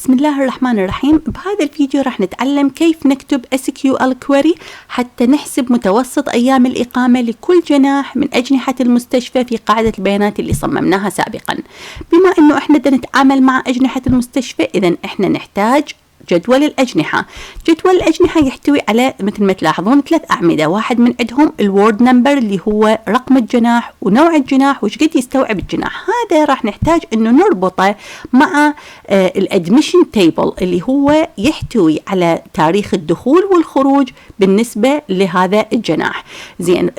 بسم الله الرحمن الرحيم. بهذا الفيديو راح نتعلم كيف نكتب SQL query حتى نحسب متوسط أيام الإقامة لكل جناح من أجنحة المستشفى في قاعدة البيانات اللي صممناها سابقا. بما أنه إحنا بدنا نتعامل مع أجنحة المستشفى، إذا إحنا نحتاج جدول الأجنحة. جدول الأجنحة يحتوي على مثل ما تلاحظون 3 أعمدة، واحد من عندهم الورد نمبر اللي هو رقم الجناح ونوع الجناح وش قد يستوعب الجناح. هذا راح نحتاج انه نربطه مع الادميشن تيبل اللي هو يحتوي على تاريخ الدخول والخروج بالنسبة لهذا الجناح. زين،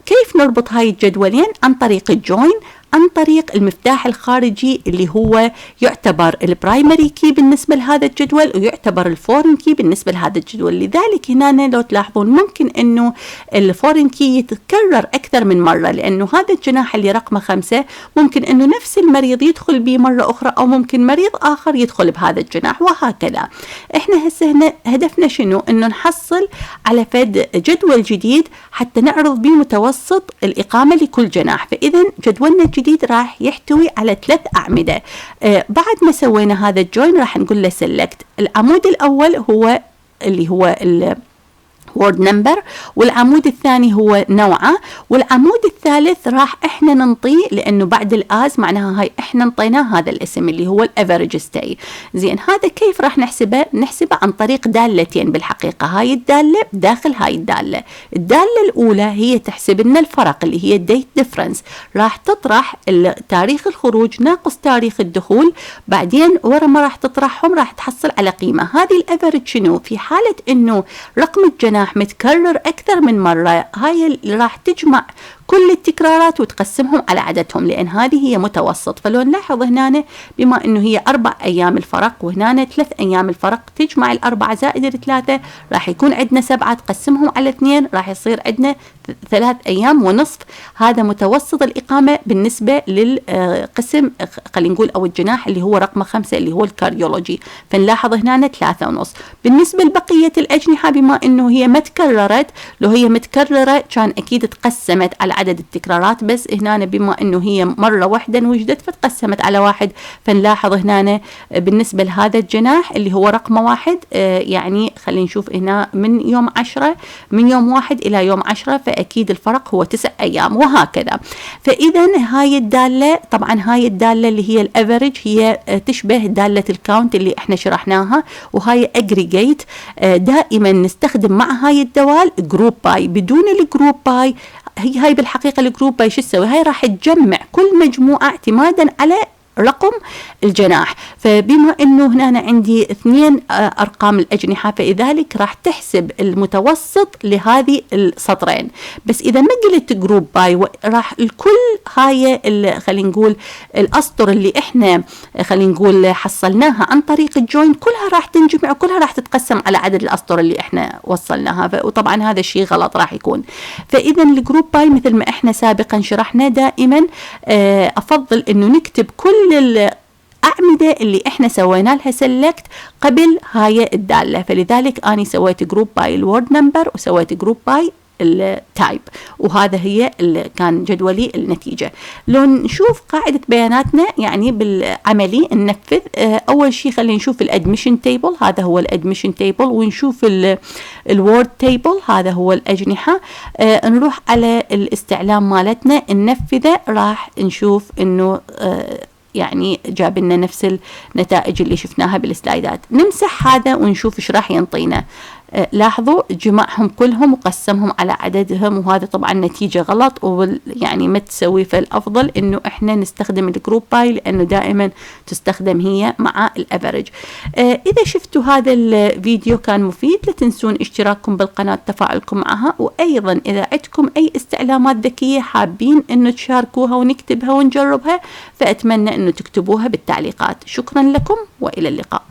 كيف نربط هاي الجدولين؟ عن طريق الجوين، عن طريق المفتاح الخارجي اللي هو يعتبر البرايمري كي بالنسبة لهذا الجدول ويعتبر الفورين كي بالنسبة لهذا الجدول. لذلك هنا لو تلاحظون ممكن انه الفورين كي يتكرر اكثر من مرة، لانه هذا الجناح اللي رقمه 5 ممكن انه نفس المريض يدخل به مرة اخرى، او ممكن مريض اخر يدخل بهذا الجناح، وهكذا. احنا هسه هنا هدفنا شنو؟ انه نحصل على فد جدول جديد حتى نعرض به متوسط الإقامة لكل جناح. فإذا جدولنا الجديد راح يحتوي على 3 أعمدة. بعد ما سوينا هذا الجوين راح نقول له سيلكت. العمود الأول هو اللي هو word number، والعمود الثاني هو نوعه، والعمود الثالث راح احنا ننطيه لانه بعد الاز معناها هاي احنا انطيناه هذا الاسم اللي هو الافريج ستاي. زين، هذا كيف راح نحسبه؟ نحسبه عن طريق دالتين بالحقيقه. هاي الداله داخل هاي الداله. الداله الاولى هي تحسب لنا الفرق اللي هي الديت ديفرنس، راح تطرح تاريخ الخروج ناقص تاريخ الدخول، بعدين ورا ما راح تطرحهم راح تحصل على قيمه. هذه الافريج شنو؟ في حاله انه رقم الجناح متكرر أكثر من مرة، هاي اللي راح تجمع كل التكرارات وتقسمهم على عددهم، لأن هذه هي متوسط. فلو نلاحظ هنا بما أنه هي 4 أيام الفرق وهنا 3 أيام الفرق، تجمع 4 زائد 3 راح يكون عندنا 7، تقسمهم على 2 راح يصير عندنا 3 أيام ونصف. هذا متوسط الإقامة بالنسبة للقسم خلينا نقول أو الجناح اللي هو رقم 5 اللي هو الكارديولوجي. فنلاحظ هنا 3 ونص. بالنسبة لبقية الأجنحة بما أنه هي ما تكررت، لو هي متكررة كان أكيد تقسمت على عدد التكرارات، بس هنا بما أنه هي مرة واحدة انوجدت فتقسمت على 1. فنلاحظ هنا بالنسبة لهذا الجناح اللي هو رقم 1 يعني خلينا نشوف هنا من يوم 10 من يوم 1 إلى يوم 10، فأكيد الفرق هو 9 أيام وهكذا. فإذا هاي الدالة، طبعا هاي الدالة اللي هي الأفريج هي تشبه دالة الكاونت اللي احنا شرحناها، وهاي أجريجيت. دائما نستخدم مع هاي الدوال جروب باي. بدون الجروب باي هاي بالحقيقة الجروب باي شو تسوي؟ هاي راح تجمع كل مجموعة اعتمادا على رقم الجناح. فبما انه هنا عندي 2 ارقام الاجنحه، فلذلك راح تحسب المتوسط لهذه السطرين. بس اذا ما قلت جروب باي راح الكل هاي خلينا نقول الاسطر اللي احنا خلينا نقول حصلناها عن طريق الجوين كلها راح تنجمع وكلها راح تتقسم على عدد الاسطر اللي احنا وصلناها، وطبعا هذا الشيء غلط راح يكون. فاذا الجروب باي مثل ما احنا سابقا شرحنا دائما افضل انه نكتب كل الأعمدة اللي احنا سوينا لها سيلكت قبل هاي الدالة. فلذلك أنا سويت جروب باي الورد نمبر وسويت جروب باي التايب، وهذا هي اللي كان جدولي النتيجة. لو نشوف قاعدة بياناتنا يعني بالعملي ننفذ، أول شيء خلينا نشوف الادميشن تيبل، هذا هو الادميشن تيبل، ونشوف الورد تيبل هذا هو الأجنحة. نروح على الاستعلام مالتنا ننفذه، راح نشوف انه يعني جاب لنا نفس النتائج اللي شفناها بالسلايدات. نمسح هذا ونشوف ايش راح ينطينا. لاحظوا جمعهم كلهم وقسمهم على عددهم، وهذا طبعا نتيجة غلط ويعني ما تسوي. فالأفضل انه احنا نستخدم الجروب باي لانه دائما تستخدم هي مع الافريج. اذا شفتوا هذا الفيديو كان مفيد لا تنسون اشتراككم بالقناة، تفاعلكم معها، وايضا اذا عندكم اي استعلامات ذكية حابين انه تشاركوها ونكتبها ونجربها، فاتمنى انه تكتبوها بالتعليقات. شكرا لكم والى اللقاء.